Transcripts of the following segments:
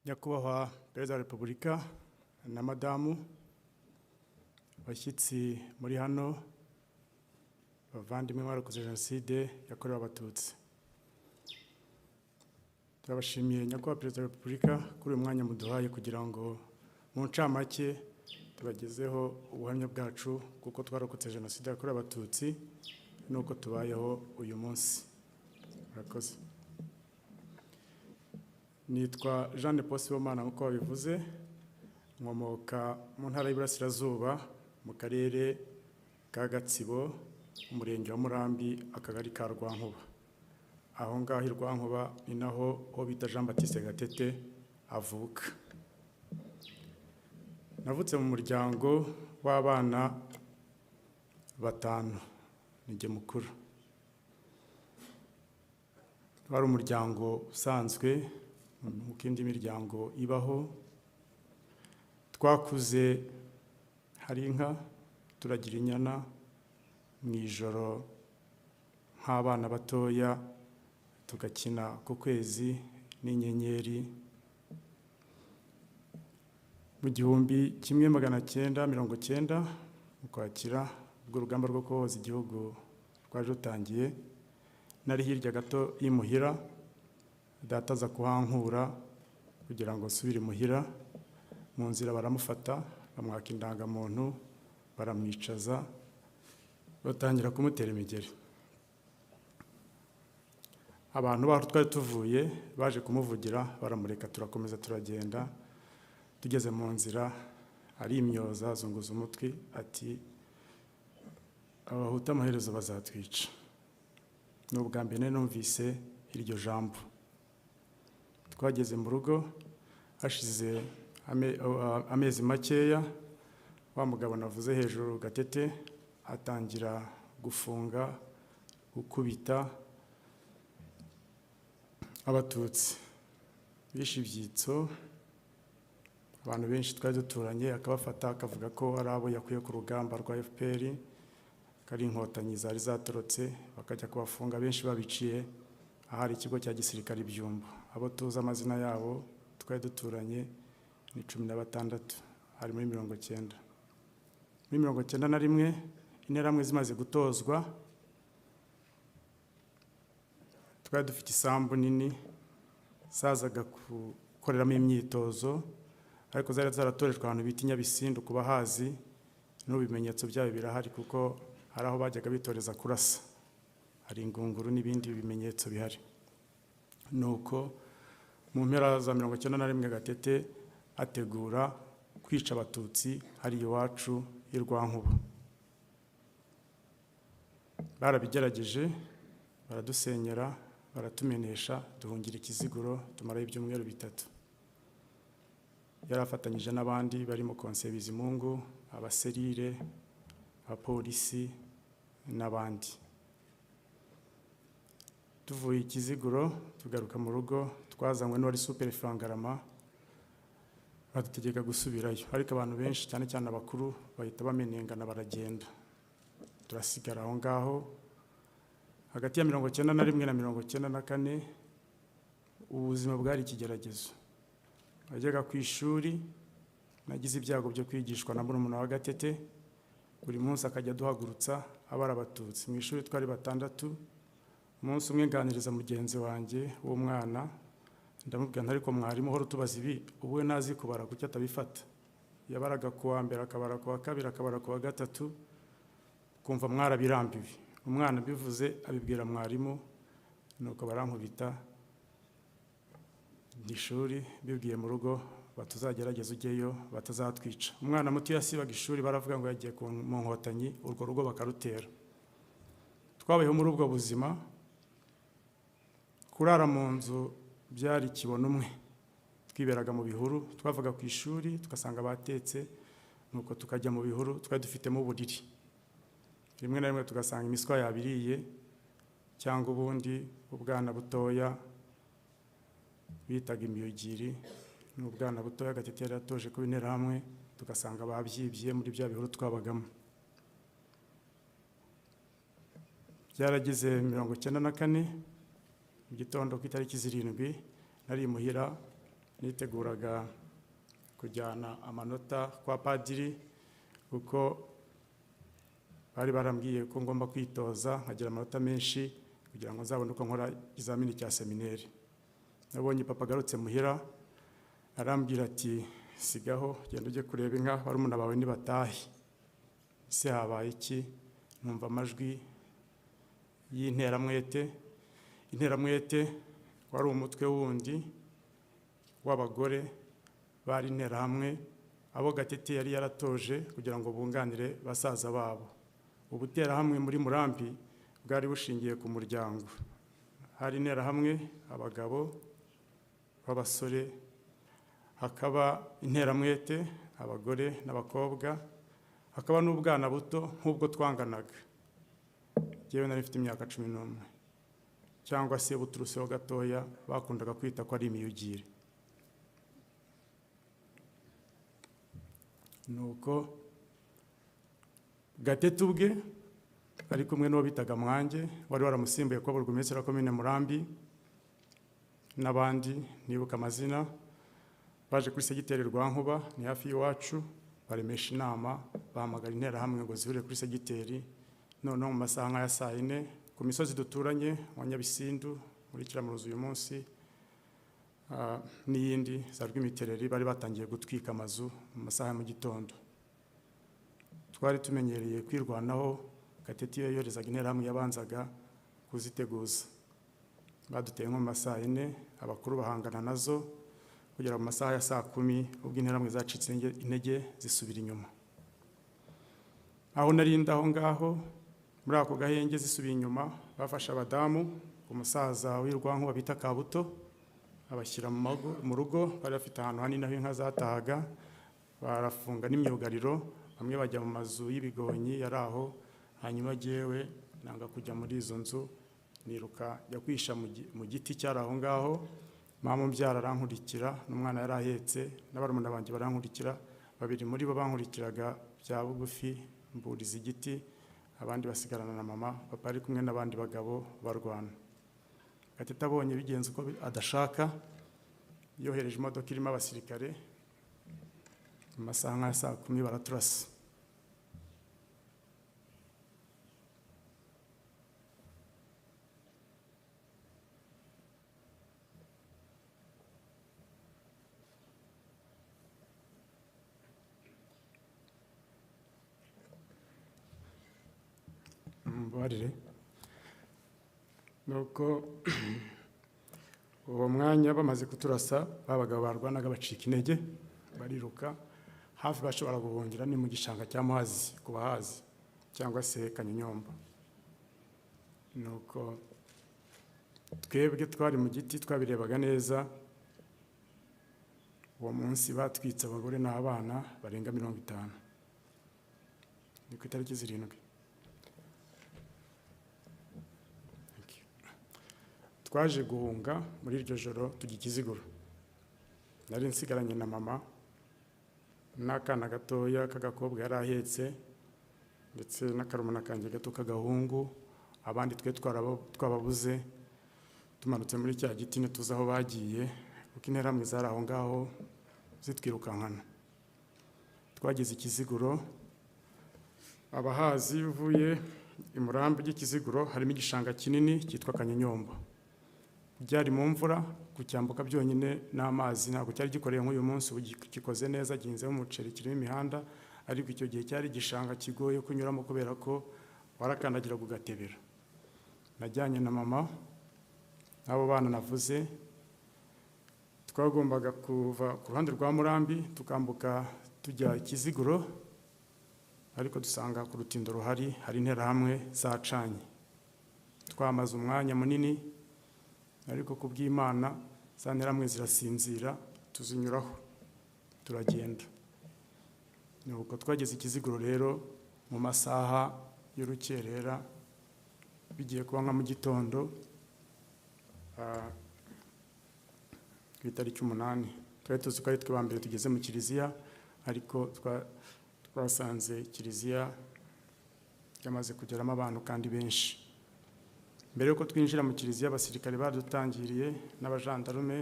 Nyakubahwa Perezida wa Repubulika na Madamu, bashyitsi muri hano, bavandimwe mwarokoze Jenoside yakorewe Abatutsi, turabashimiye, Nyakubahwa Perezida wa Repubulika, kuri uyu mwanya muduhaye kugira ngo mu ncamake tubagezeho ubuhamya bwacu kuko twarokotse Jenoside yakorewe Abatutsi n'uko tubayeho uyu munsi. Murakoze. Nitwa Jean Paul Sibomana, nk'uko babivuze, nkomoka mu Ntara y'Iburasirazuba, mu Karere ka Gatsibo, Umurenge wa Murambi, Akagari ka Rwankuba. Aho ngaho i Rwankuba ni naho uwo bita Jean Baptiste Gatete avuka. Navutse mu muryango w'abana batanu, nijye mukuru. Wari umuryango usanzwe nk'uko indi miryango ibaho. Twakuze hari inka, turagira inyana mu ijoro nk'abana batoya, tugakina ku kwezi n'inyenyeri. Mu 1990 mu Kwakira, ubwo urugamba rwo kubohoza igihugu rwari rutangiye, nari hirya gato y'imuhira. Data aza kuhankura kugira ngo nsubire imuhira. Mu nzira baramufata, bamwaka indangamuntu, baramwicaza, batangira kumutera imigeri. Abantu baho twari tuvuye baje kumuvugira, baramureka, turakomeza turagenda. Tugeze mu nzira arimyoza, azunguza umutwe ati: "Abahutu amaherezo bazatwica." Ni ubwa mbere nari numvise iryo jambo. Twageze mu rugo hashize amezi makeya, wa mugabo navuze hejuru, Gatete, atangira gufunga, gukubita Abatutsi. Bishe ibyitso abantu benshi twari duturanye, akabafata akavuga ko ari abo yakuye ku rugamba rwa FPR, ko ari Inkotanyi zari zatorotse, bakajya kubafunga. Benshi babiciye ahari ikigo cya gisirikare i Byumba. Abo tuzi amazina yabo twari duturanye ni 16. Hari muri 90. Muri 91, Interahamwe zimaze gutozwa, twari dufite isambu nini zazaga gukoreramo imyitozo, ariko zari zaratorejwe ahantu bita i Nyabisindu. Ku bahazi, n'ubu ibimenyetso byayo birahari, kuko hari aho bajyaga bitoreza kurasa, hari ingunguru n'ibindi bimenyetso bihari. Nuko mu mpera za 91, Gatete ategura kwica Abatutsi hari iwacu i Rwankuba. Barabigerageje, baradusenyera, baratumenesha, duhungira i Kiziguro, tumarayo ibyumweru 3. Yari afatanyije n'abandi barimo Konseye Bizimungu, abaserire, abapolisi n'abandi. Tuvuye i Kiziguro tugaruka mu rugo, twazanywe n'uwari superefe wa Ngarama, badutegeka gusubirayo, ariko abantu benshi, cyane cyane abakuru, bahita bamenengana baragenda, turasigara aho ngaho. Hagati ya 91 na 94, ubuzima bwari ikigeragezo. Wajyaga ku ishuri, nagize ibyago byo kwigishwa na murumuna wa Gatete, buri munsi akajya aduhagurutsa abara Abatutsi. Mu ishuri twari batandatu. Umunsi umwe nganiriza mugenzi wanjye w'umwana, ndamubwira nti: "Ariko mwarimu uhora utubaza ibi, ubu we ntazi kubara? Kuki atabifata?" Yabaraga ku wa mbere, akabara ku wa kabiri, akabara ku wa gatatu, kumva mwarabirambiwe. Umwana abivuze, abibwira mwarimu, nuko barankubita mu ishuri. Bibwiye mu rugo, batuzagerageza ujyeyo batazatwica. Umwana muto yasibaga ishuri, baravuga ngo yagiye mu Nkotanyi, urwo rugo bakarutera. Twabayeho muri ubwo buzima. Kurara mu nzu byari kibona umwe, twiberaga mu bihuru. Twavaga ku ishuri tugasanga batetse, nuko tukajya mu bihuru. Twari dufitemo uburiri, rimwe na rimwe tugasanga imiswa yabiriye, cyangwa ubundi ubwana butoya bitaga imiyugiri, ni ubwana butoya Gatete yari yatoje kuba Interahamwe, tugasanga babyibye muri bya bihuru twabagamo. Byarageze 94 mu gitondo, ku itariki 7, nari imuhira. Niteguraga kujyana amanota kwa padiri, kuko bari barambwiye ko ngomba kwitoza nkagira amanota menshi kugira ngo nzabone uko nkora ikizamini cya seminari. Nabonye papa agarutse muhira, arambwira ati sigaho, genda ujye kureba inka, barumuna bawe nibatahe. Ese habaye iki? Numva amajwi y'interamwete. Interamwete wari umutwe wundi w'abagore bari interahamwe, abo Gatete yari yaratoje kugira ngo bunganire basaza babo. Ubuterahamwe muri Murambi bwari bushingiye ku muryango. Hari interahamwe abagabo b'abasore, hakaba interamwete abagore n'abakobwa, hakaba n'ubwana buto nk'ubwo twanganaga. Jyewe nari mfite imyaka 11 cyangwa se buturuseho gatoya, bakundaga kwita ko ari imiyugire. Nuko Gatete ubwe ari kumwe n'uwo bitaga Mwange, wari waramusimbuye kuba burugumesitiri wa komine Murambi, n'abandi nibuka amazina, baje kuri segiteri Rwankuba, ni hafi y'iwacu, baremesha inama, bahamagara interahamwe ngo zihure kuri segiteri. Noneho mu masaha nk'aya saa 4, ku misozi duturanye wa Nyabisindu muri Kiramuruzi uyu munsi, n'iyindi za Rwimitereri, bari batangiye gutwika amazu mu masaha ya mu gitondo. Twari tumenyereye kwirwanaho. Gatete iyo yoherezaga interahamwe yabanzaga kuziteguza. Baduteye nko mu masaha 4, abakuru bahangana nazo kugera mu masaha ya saa 10, ubwo interahamwe zacitse intege zisubira inyuma. Aho narinda aho ngaho muri ako gahenge zisubiye inyuma, bafashe abadamu, umusaza w'Irwankuba bita Kabuto abashyira mu rugo, bari bafite ahantu hanini aho inka zatahaga, barafunga n'imyugariro, bamwe bajya mu mazu y'ibigonyi yari aho. Hanyuma jyewe nanga kujya muri izo nzu, niruka njya kwisha mu giti cyari aho ngaho. Mama umbyara arankurikira, n'umwana yari ahetse, n'abarumuna banjye barankurikira. Babiri muri bo bankurikiraga bya bugufi, mburiza igiti, abandi basigarana na mama. Papa ari kumwe n'abandi bagabo barwana. Gatete abonye bigenze uko adashaka, yohereje imodoka irimo abasirikare mu masaha nka saa 10, baraturasa. Mumbabarire. Nuko uwo mwanya bamaze kuturasa, babagabo barwanaga bacika intege bariruka, hafi bashobora guhungira ni mu gishanga cya Muhazi ku bahazi cyangwa se Kanyonyomba. Nuko twebwe twari mu giti twabirebaga neza. Uwo munsi batwitse abagore n'abana barenga 50. Ni ku itariki 7. Twaje guhunga muri iryo joro tujya Kiziguro. Nari nsigaranye na mama n'akana gatoya k'agakobwa yari ahetse, ndetse n'akarumuna kanjye gato k'agahungu. Abandi twe twababuze, tumanutse muri cya giti ntituzi aho bagiye, kuko interahamwe zari aho ngaho zitwirukankana. Twageze Kiziguro, abahazi uvuye i Murambi ry'Ikiziguro harimo igishanga kinini cyitwa Kanyonyomba. Byari mu mvura, kucyambuka byonyine n'amazi ntabwo cyari gikoreye nk'uyu munsi, ubu gikoze neza, gihinzemo umuceri, kirimo imihanda, ariko icyo gihe cyari igishanga kigoye kunyuramo kubera ko warakandagira ugatebera. Najyanye na mama n'abo bana navuze, twagombaga kuva ku ruhande rwa Murambi tukambuka tujya Kiziguro, ariko dusanga ku rutindo ruhari hari interahamwe zacanye. Twamaze umwanya munini, ariko ku bw'Imana za nterahamwe zirasinzira, tuzinyuraho turagenda. Nuko twageze Kiziguro rero mu masaha y'urukerera, bigiye kuba nka mu gitondo, ku itariki 8. Twari tuzi ko ari twe ba mbere tugeze mu kiliziya, ariko twasanze kiliziya yamaze kugeramo abantu kandi benshi. Mbere yuko twinjira mu kiliziya, abasirikare badutangiriye n'abajandarume.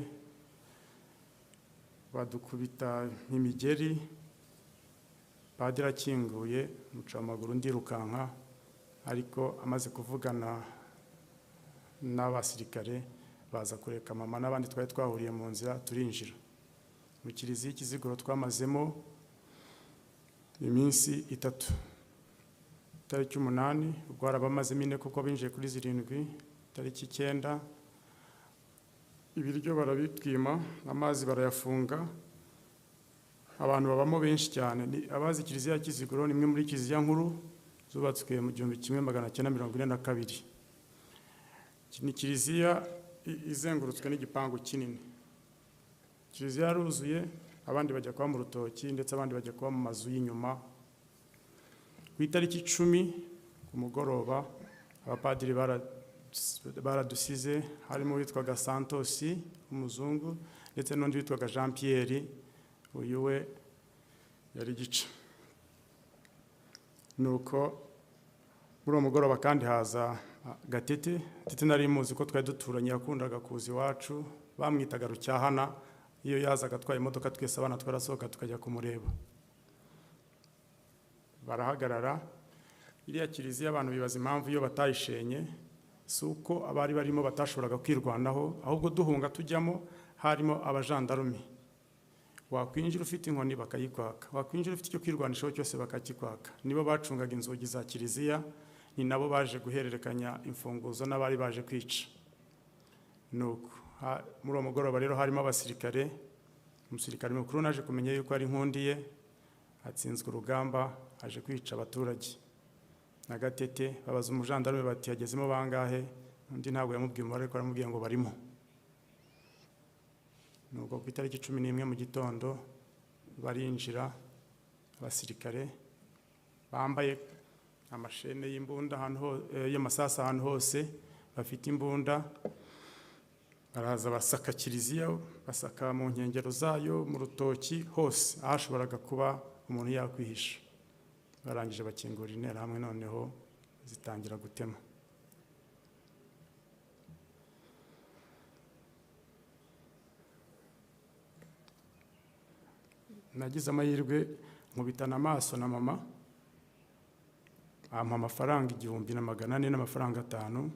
Badukubita imigeri, padiri akinguye muca amaguru ndirukanka, ariko amaze kuvugana n'abasirikare baza kureka mama n'abandi twari twahuriye mu nzira, turinjira mu kiliziya Kiziguro. Twamazemo iminsi 3. Tariki 8 ubwo hari abamazemo 4 kuko binjiye kuri 7, tariki 9 ibiryo barabitwima, amazi barayafunga, abantu babamo benshi cyane. Ni abazi kiliziya ya Kiziguro, ni imwe muri kiliziya nkuru zubatswe mu 1942. Ni kiliziya izengurutswe n'igipangu kinini. Kiliziya yaruzuye, abandi bajya kuba mu rutoki, ndetse abandi bajya kuba mu mazu y'inyuma. Ku itariki 10 ku mugoroba abapadiri baradusize, harimo uwitwaga Santosi w'umuzungu ndetse n'undi witwaga Jean Pierre, uyu we yari gica. Nuko muri uwo mugoroba kandi haza Gatete. Gatete nari muzi ko twari duturanye, yakundaga kuza iwacu, bamwitaga Rucyahana. Iyo yazaga atwaye imodoka twese abana twarasohoka tukajya kumureba. Barahagarara. Iriya kiliziya abantu bibaza impamvu iyo batayishenye, si uko abari barimo batashoboraga kwirwanaho, ahubwo duhunga tujyamo harimo abajandarume. Wakwinjira ufite inkoni bakayikwaka, wakwinjira ufite icyo kwirwanishaho cyose bakakikwaka. Nibo bacungaga inzugi za kiliziya, ni nabo baje guhererekanya imfunguzo n'abari baje kwica. Nuko muri uwo mugoroba rero harimo abasirikare. Umusirikare mukuru naje kumenya yuko ari Nkundiye, atsinzwe urugamba, aje kwica abaturage. Na Gatete babaza umujandarume bati yagezemo bangahe? Undi ntabwo yamubwiye umubare, ariko aramubwiye ngo barimo. Nuko ku itariki 11 mu gitondo barinjira abasirikare bambaye amashene y'imbunda ahantu y'amasasa ahantu hose, bafite imbunda, baraza basaka kiliziya, basaka mu nkengero zayo, mu rutoki hose ahashoboraga kuba umuntu yakwihisha. Barangije bakingura interahamwe, noneho zitangira gutema. Nagize amahirwe nkubitana amaso na mama, ampa amafaranga 1400 n'amafaranga 5,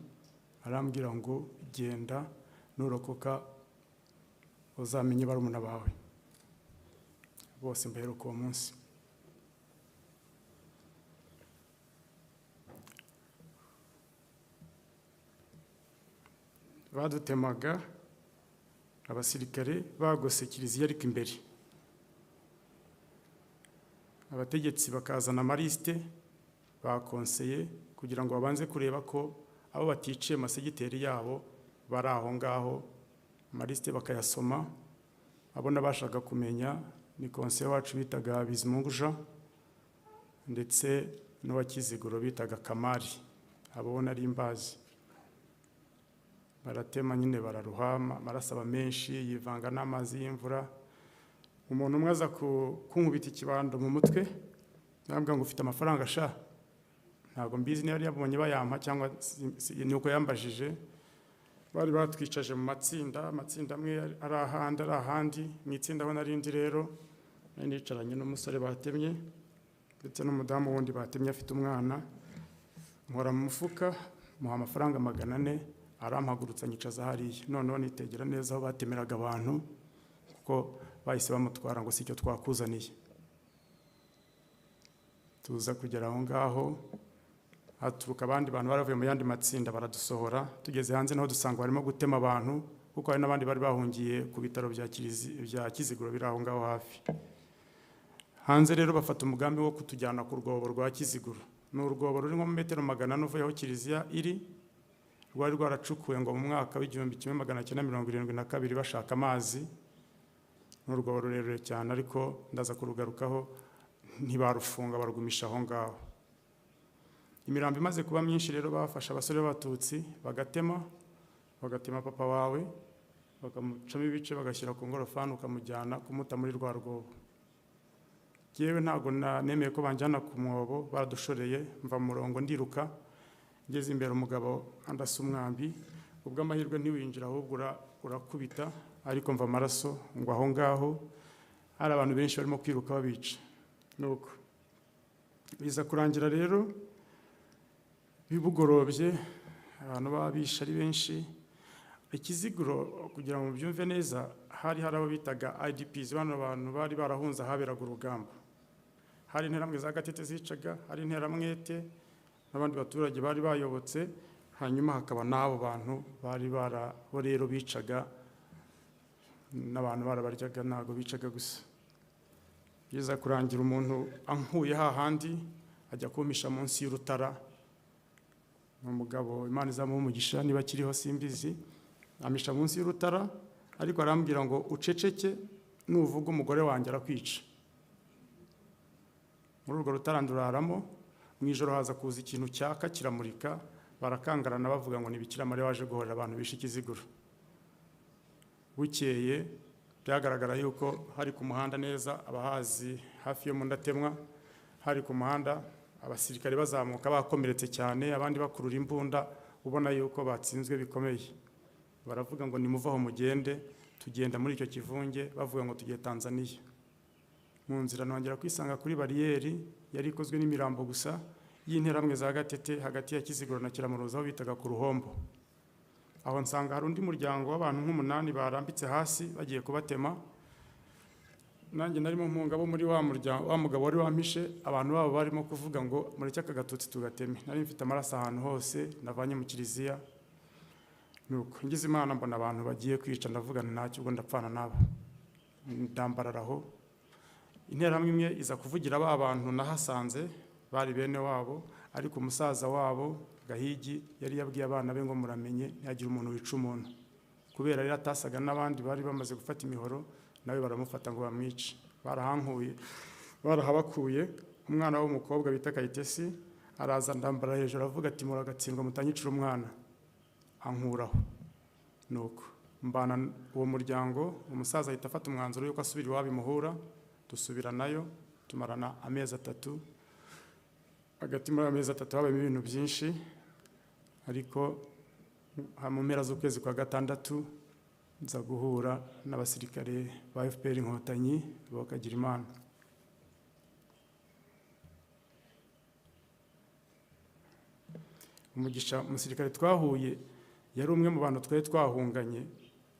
arambwira ngo genda nurokoka uzamenye barumuna bawe bose. Mbaheruka uwo munsi. Badutemaga abasirikare bagose kiliziya, ariko imbere abategetsi bakazana amarisite bakonseye kugira ngo babanze kureba ko abo baticiye amasegiteri yabo bari aho ngaho, amarisite bakayasoma. Abo nabashaga kumenya ni konseye wacu bitaga Bizimungu Jean ndetse n'uwa Kiziguro bitaga Kamari, abo nari mbazi. Baratema nyine bararuha, amaraso aba menshi yivanga n'amazi y'imvura. Umuntu umwe aza kunkubita ikibando mu mutwe, arambwira ngo ufite amafaranga sha, ntabwo mbizi niba yabonye bayampa cyangwa ni uko yambajije. Bari batwicaje mu matsinda, amatsinda amwe ari ahandi ari ahandi. Mu itsinda aho narindi rero nari nicaranye n'umusore batemye ndetse n'umudamu wundi batemye afite umwana. Nkora mu mufuka muha amafaranga 400, arampagurutsa nyicaza hariya. Noneho nitegera neza aho batemeraga abantu, kuko bahise bamutwara ngo si icyo twakuzaniye. Tuza kugera aho ngaho haturuka abandi bantu baravuye mu yandi matsinda baradusohora. Tugeze hanze naho dusanga barimo gutema abantu, kuko hari n'abandi bari bahungiye ku bitaro bya Kiziguro biri aho ngaho hafi. Hanze rero bafata umugambi wo kutujyana ku rwobo rwa Kiziguro. Ni urwobo ruri nko mu metero 400 uvuye aho kiliziya iri, rwari rwaracukuwe ngo mu mwaka w'1972 bashaka amazi. Ni urwobo rurerure cyane, ariko ndaza kurugarukaho, ntibarufunga barugumisha aho ngaho. Imirambo imaze kuba myinshi rero bafashe abasore b'abatutsi bagatema, bagatema papa wawe, bakamucamo ibice bagashyira ku ngorofani, ukamujyana kumuta muri rwa rwobo. Yewe ntabwo nemeye ko banjyana ku mwobo, baradushoreye mva mu murongo ndiruka. Ngeze imbere umugabo andasa umwambi, ubwo amahirwe ntiwinjira ahubwo urakubita, ariko mva amaraso ngo aho ngaho. Hari abantu benshi barimo kwiruka babica. Nuko biza kurangira rero bibugorobye, abantu babisha ari benshi. Ikiziguro, kugira ngo mubyumve neza, hari abo bitaga IDPs, bano bantu bari barahunze ahaberaga urugamba. Hari Interahamwe za Gatete zicaga, hari Interamwete n'abandi baturage bari bayobotse, hanyuma hakaba n'abo bantu bari bo rero bicaga n'abantu barabaryaga, ntabwo bicaga gusa. Biza kurangira umuntu ankuye hahandi ajya kumpisha munsi y'urutara. Ni umugabo, Imana izamuha umugisha niba akiriho simbizi, ampisha munsi y'urutara, ariko arambwira ngo uceceke, nuvuga umugore wanjye arakwica. Muri urwo rutara nduraramo, mu ijoro haza kuza ikintu cyaka kiramurika, barakangarana bavuga ngo ni Bikira Mariya waje guhorera abantu bishe Ikiziguro. Bukeye byagaragara yuko hari ku muhanda neza, abahazi hafi yo mu Ndatemwa, hari ku muhanda, abasirikare bazamuka bakomeretse cyane, abandi bakurura imbunda, ubona yuko batsinzwe bikomeye. Baravuga ngo nimuve aho mugende, tugenda muri icyo kivunge bavuga ngo tugiye Tanzania. Mu nzira nongera kwisanga kuri bariyeri yari ikozwe n'imirambo gusa y'Interahamwe za Gatete, hagati ya Kiziguro na Kiramuruzi, aho bitaga ku Ruhombo. Aho nsanga hari undi muryango w'abantu nk'umunani barambitse hasi bagiye kubatema. Nanjye narimo mpunga bo muri wa muryango wa mugabo wari wampishe, abantu babo barimo kuvuga ngo mureke aka gatutsi tugateme. Nari mfite amaraso ahantu hose navanye mu kiliziya. Nuko ngize Imana mbona abantu bagiye kwica, ndavuga nti ntacyo ubwo ndapfana nabo, ndambarara aho. Interahamwe imwe iza kuvugira ba bantu nahasanze bari bene wabo, ariko umusaza wabo Gahigi yari yabwiye abana be ngo muramenye ntihagire umuntu wica umuntu. Kubera rero atasaga n'abandi bari bamaze gufata imihoro, nawe baramufata ngo bamwice. Barahankuye, barahabakuye. Umwana w'umukobwa bita Kayitesi araza, ndambara hejuru, avuga ati muragatsindwa mutanyicira umwana, ankuraho. Nuko mbana uwo muryango, umusaza ahita afata umwanzuro yuko asubira iwabo imuhura, dusubiranayo, tumarana amezi 3. Hagati muri ayo mezi 3 habayemo ibintu byinshi, ariko mu mpera z'ukwezi kwa 6 nza guhura n'abasirikare ba FPR Inkotanyi bakagira Imana. Umugisha, umusirikare twahuye yari umwe mu bantu twari twahunganye,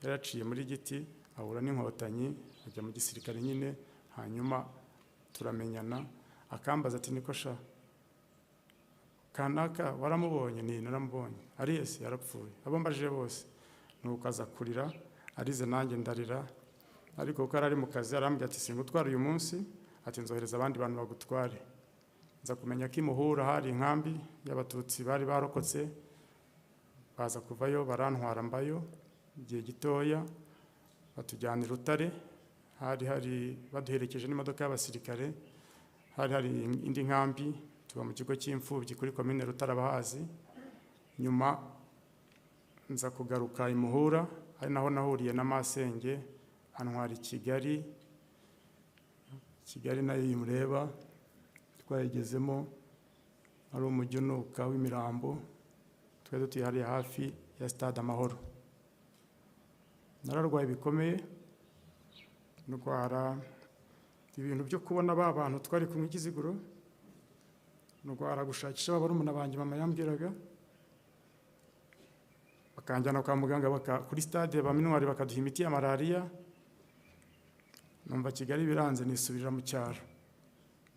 yaraciye muri Giti ahura n'Inkotanyi ajya mu gisirikare nyine, hanyuma turamenyana, akambaza ati niko sha kanaka waramubonye? Ni naramubonye. Ariyesi yarapfuye, abo mbajije bose. Nuko aza kurira, arize nanjye ndarira, ariko kuko ari mu kazi arambwira ati singutwara uyu munsi, ati nzohereza abandi bantu bagutware. Nza kumenya ko imuhura hari inkambi y'abatutsi bari barokotse, baza kuvayo barantwara mbayo igihe gitoya, batujyana i Rutare, hari baduherekeje n'imodoka y'abasirikare, hari indi nkambi, tuba mu kigo cy'imfubyi kuri komine Rutare abahazi. Nyuma nza kugaruka imuhura, ari naho nahuriye na masenge, antwara i Kigali. Kigali nayo imureba twayigezemo, ari umujyi unuka w'imirambo, twari dutuye hariya hafi ya Stade Amahoro. Nararwaye bikomeye, ndwara ibintu byo kubona ba bantu twari kumwe Kiziguro, ndwara gushakisha barumuna banjye mama yambwiraga, bakanjyana kwa muganga kuri stade ba Minuwari bakaduha imiti ya malaria. Numva Kigali biranze, nisubirira mu cyaro.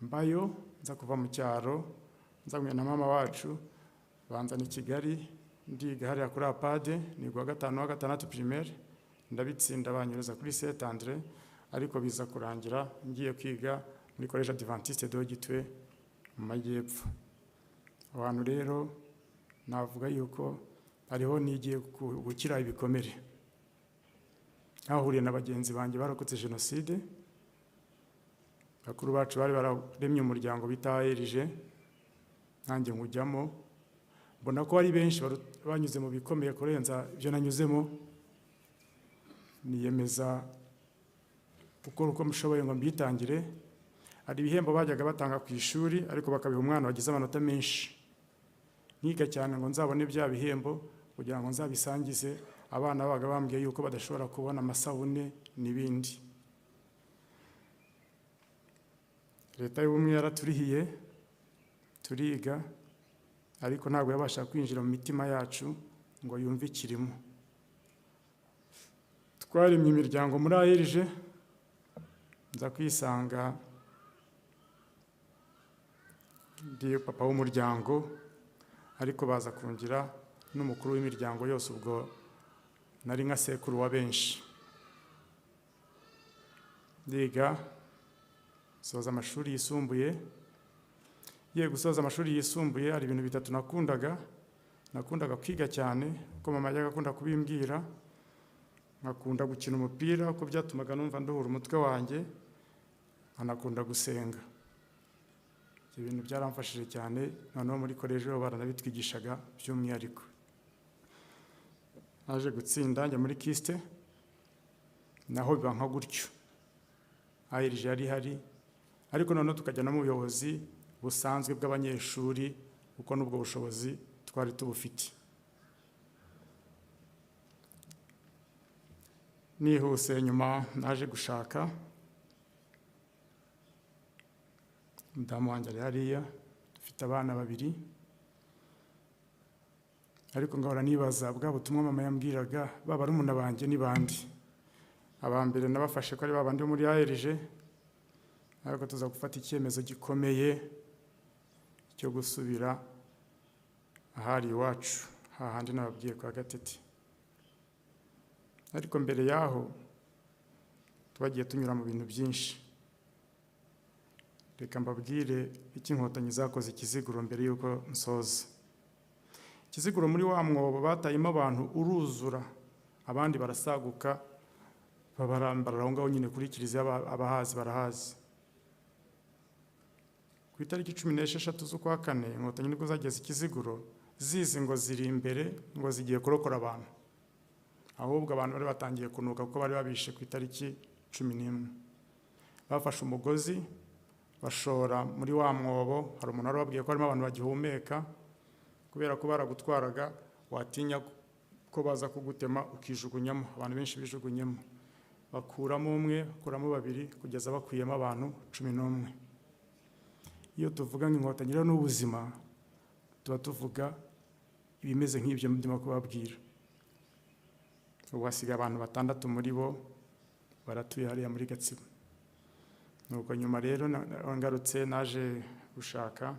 Mbayo nza kuva mu cyaro, nza kumwe na mama wacu, banzana i Kigali, ndiga hariya kuri APADE, nigwa 5 wa 6 primaire, ndabitsinda banyereza kuri Saint Andre, ariko biza kurangira ngiye kwiga muri Collège Adventiste de Gitwe mu Majyepfo. Abantu rero navuga yuko ariho nigiye gukira ibikomere. Nahuriye na bagenzi banjye barokotse jenoside, bakuru bacu bari bararemye umuryango bita ARG, nanjye nkujyamo, mbona ko ari benshi banyuze mu bikomeye kurenza ibyo nanyuzemo, niyemeza gukora uko mushoboye ngo mbitangire. Hari ibihembo bajyaga batanga ku ishuri, ariko bakabiha umwana wagize amanota menshi. Nkiga cyane ngo nzabone bya bihembo kugira ngo nzabisangize abana babaga bambwiye yuko badashobora kubona amasabune n'ibindi. Leta y'ubumwe yaraturihiye turiga, ariko ntabwo yabasha kwinjira mu mitima yacu ngo yumve ikirimo. Twaremye imiryango muri AERG, nza kwisanga ndi papa w'umuryango, ariko baza kungira n'umukuru w'imiryango yose, ubwo nari nka sekuru wa benshi. Ndiga soza amashuri yisumbuye. Ye gusoza amashuri yisumbuye hari ibintu bitatu nakundaga. Nakundaga kwiga cyane, kuko mama yajyaga akunda kubimbwira. Nkakunda gukina umupira, kuko byatumaga numva nduhura umutwe wanjye. Nkanakunda gusenga. Ibyo bintu byaramfashije cyane, noneho muri koleji bo baranabitwigishaga by'umwihariko. Naje gutsinda njya muri KIST, naho biba nka gutyo. AERG yari ihari, ariko noneho tukajya no mu buyobozi busanzwe bw'abanyeshuri, kuko n'ubwo bushobozi twari tubufite. Nihuse nyuma naje gushaka, umudamu wanjye ari hariya, dufite abana babiri, ariko ngahora nibaza bwa butumwa mama yambwiraga, ba barumuna banjye ni bande? Aba mbere nabafashe ko ari babandi bo muri AERG, ariko tuza gufata icyemezo gikomeye cyo gusubira ahari iwacu, hahandi nababwiye kwa Gatete. Ariko mbere yaho twagiye tunyura mu bintu byinshi. Reka mbabwire icyo Inkotanyi zakoze Kiziguro mbere y'uko nsoza. Kiziguro muri wa mwobo batayemo abantu uruzura, abandi barasaguka, babarambarara aho ngaho nyine kuri kiliziya, abahazi barahazi. Ku itariki 16 z'ukwa kane Inkotanyi nibwo zageze Kiziguro, zizi ngo ziri imbere, ngo zigiye kurokora abantu. Ahubwo abantu bari batangiye kunuka kuko bari babishe ku itariki 11. Bafashe umugozi bashora muri wa mwobo, hari umuntu wari wababwiye ko harimo abantu bagihumeka, kubera ko baragutwaraga watinya ko baza kugutema ukijugunyamo. Abantu benshi bijugunyemo, bakuramo umwe, bakuramo babiri, kugeza bakuyemo abantu 11. Iyo tuvuga ngo Inkotanyi rero n'ubuzima, tuba tuvuga ibimeze nk'ibyo ndimo kubabwira. Ubu hasigaye abantu 6 muri bo baratuye hariya muri Gatsibo. Nuko nyuma rero ngarutse naje gushaka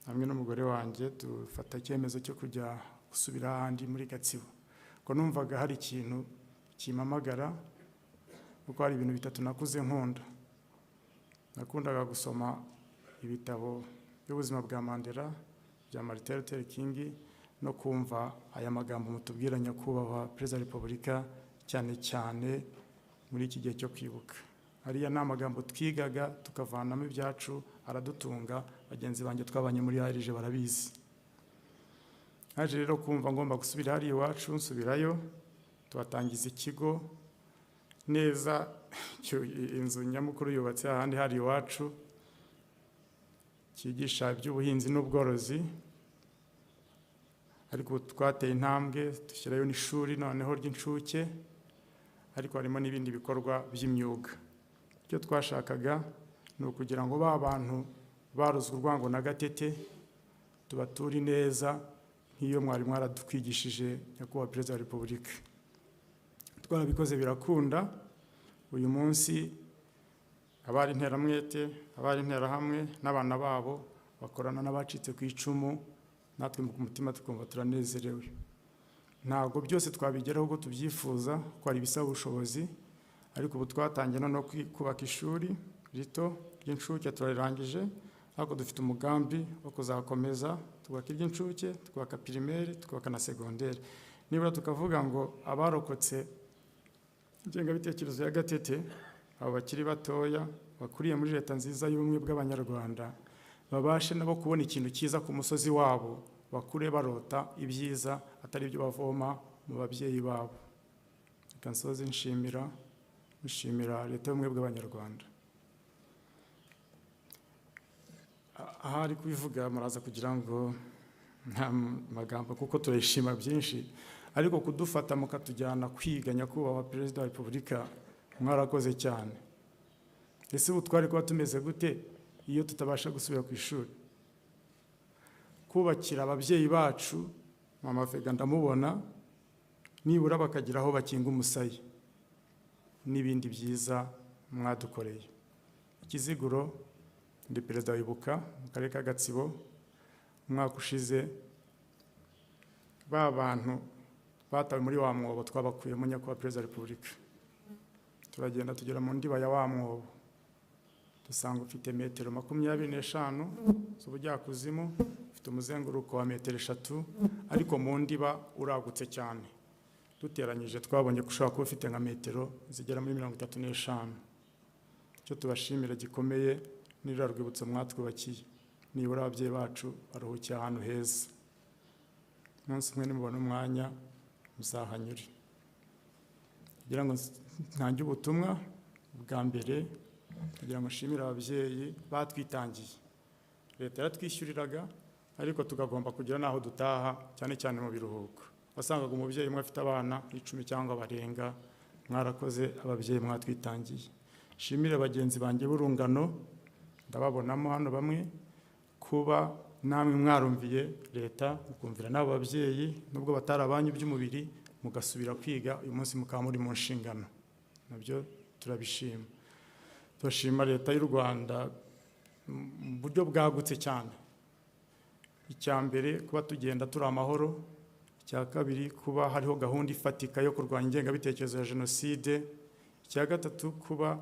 hamwe n'umugore wanjye, dufata icyemezo cyo kujya gusubira ahandi muri Gatsibo. Ko numvaga hari ikintu kimpamagara, kuko hari ibintu bitatu nakuze nkunda. Nakundaga gusoma ibitabo by'ubuzima bwa Mandela, bya Martin Luther King, no kumva aya magambo mutubwira nyakubahwa Perezida wa Repubulika, cyane cyane muri iki gihe cyo kwibuka. Ariya ni amagambo twigaga tukavanamo ibyacu, aradutunga. Bagenzi banjye twabanye muri AERG barabizi. Naje rero kumva ngomba gusubira hariya iwacu, nsubirayo, tuhatangiza ikigo neza. Inzu nyamukuru yubatse ahandi hari iwacu, cyigisha iby'ubuhinzi n'ubworozi. Ariko ubu twateye intambwe dushyirayo n'ishuri noneho ry'incuke, ariko harimo n'ibindi bikorwa by'imyuga. Icyo twashakaga ni ukugira ngo ba bantu barozwe urwango na Gatete tubature neza nk'iyo mwari mwaradutwigishije nyakubahwa Perezida wa Repubulika. Twarabikoze birakunda. Uyu munsi abari interamwete, abari interahamwe n'abana babo bakorana n'abacitse ku icumu, natwe mu mutima tukumva turanezerewe. Ntabwo byose twabigeraho uko tubyifuza, ko hari ibisaba ubushobozi, ariko ubu twatangiye noneho kubaka ishuri rito ry'incuke, turarangije, ariko dufite umugambi wo kuzakomeza twubaka iry'incuke, twubaka primaire, twubaka na secondaire. Nibura tukavuga ngo abarokotse ingengabitekerezo ya Gatete, abo bakiri batoya bakuriye muri leta nziza y'ubumwe bw'Abanyarwanda, babashe nabo kubona ikintu cyiza ku musozi wabo, bakure barota ibyiza atari ibyo bavoma mu babyeyi babo. Reka nsoze nshimira leta y'ubumwe bw'Abanyarwanda. Ahari kubivuga muraza kugira ngo nta magambo, kuko turayishima byinshi, ariko kudufata mukatujyana kwiga nyakubahwa Perezida wa Repubulika, mwarakoze cyane. Ese ubu twari kuba tumeze gute iyo tutabasha gusubira ku ishuri? Kubakira ababyeyi bacu, mama Vega ndamubona, nibura bakagira aho bakinga umusaya, n'ibindi byiza mwadukoreye. Ikiziguro, ndi perezida wa Ibuka mu karere ka Gatsibo. Umwaka ushize ba bantu batawe muri wa mwobo twabakuyemo, nyakubahwa perezida wa repubulika. Turagenda tugera mu ndiba ya wa mwobo, dusanga ufite metero 25 z'ubujyakuzimu, ufite umuzenguruko wa metero 3, ariko mu ndiba uragutse cyane. Duteranyije twabonye ko ushobora kuba ufite nka metero zigera muri 35. Icyo tubashimira gikomeye ni ruriya rwibutso mwatwubakiye, nibura ababyeyi bacu baruhukiye ahantu heza. Umunsi umwe nimubona umwanya muzahanyure. Kugira ngo ntange ubutumwa bwa mbere, kugira ngo nshimire ababyeyi batwitangiye. Leta yaratwishyuriraga, ariko tukagomba kugira n'aho dutaha, cyane cyane mu biruhuko. Wasangaga umubyeyi umwe afite abana 10 cyangwa barenga. Mwarakoze ababyeyi mwatwitangiye. Nshimire bagenzi banjye b'urungano, ndababonamo hano bamwe, kuba namwe mwarumviye leta, mukumvira n'abo babyeyi, nubwo batari abanyu by'umubiri, mugasubira kwiga, uyu munsi mukaba muri mu nshingano, nabyo turabishima. Turashima leta y'u Rwanda mu buryo bwagutse cyane. Icya mbere, kuba tugenda turi amahoro. Icya kabiri, kuba hariho gahunda ifatika yo kurwanya ingengabitekerezo ya jenoside. Icya gatatu, kuba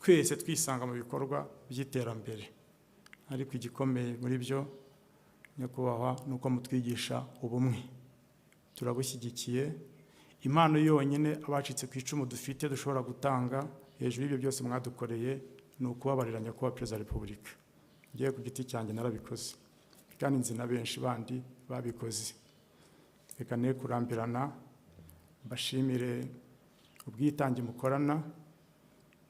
twese twisanga mu bikorwa by'iterambere. Ariko igikomeye muri byo, nyakubahwa, ni uko mutwigisha ubumwe, turabushyigikiye. Impano yonyine abacitse ku icumu dufite dushobora gutanga hejuru y'ibyo byose mwadukoreye ni ukubabarira, nyakubahwa perezida wa repubulika. Ngewe ku giti cyanjye narabikoze, kandi nzi na benshi bandi babikoze. Reka ne kurambirana, mbashimire ubwitange mukorana,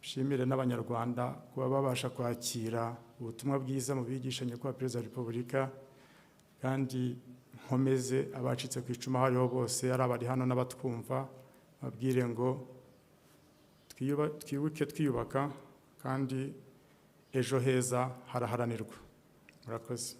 nshimire n'Abanyarwanda kuba babasha kwakira ubutumwa bwiza mu bigisha, nyakubahwa perezida wa repubulika. Kandi nkomeze abacitse ku icumu aho ariho bose, ari abari hano n'abatwumva, babwire ngo twibuke twiyubaka, kandi ejo heza haraharanirwa. Murakoze.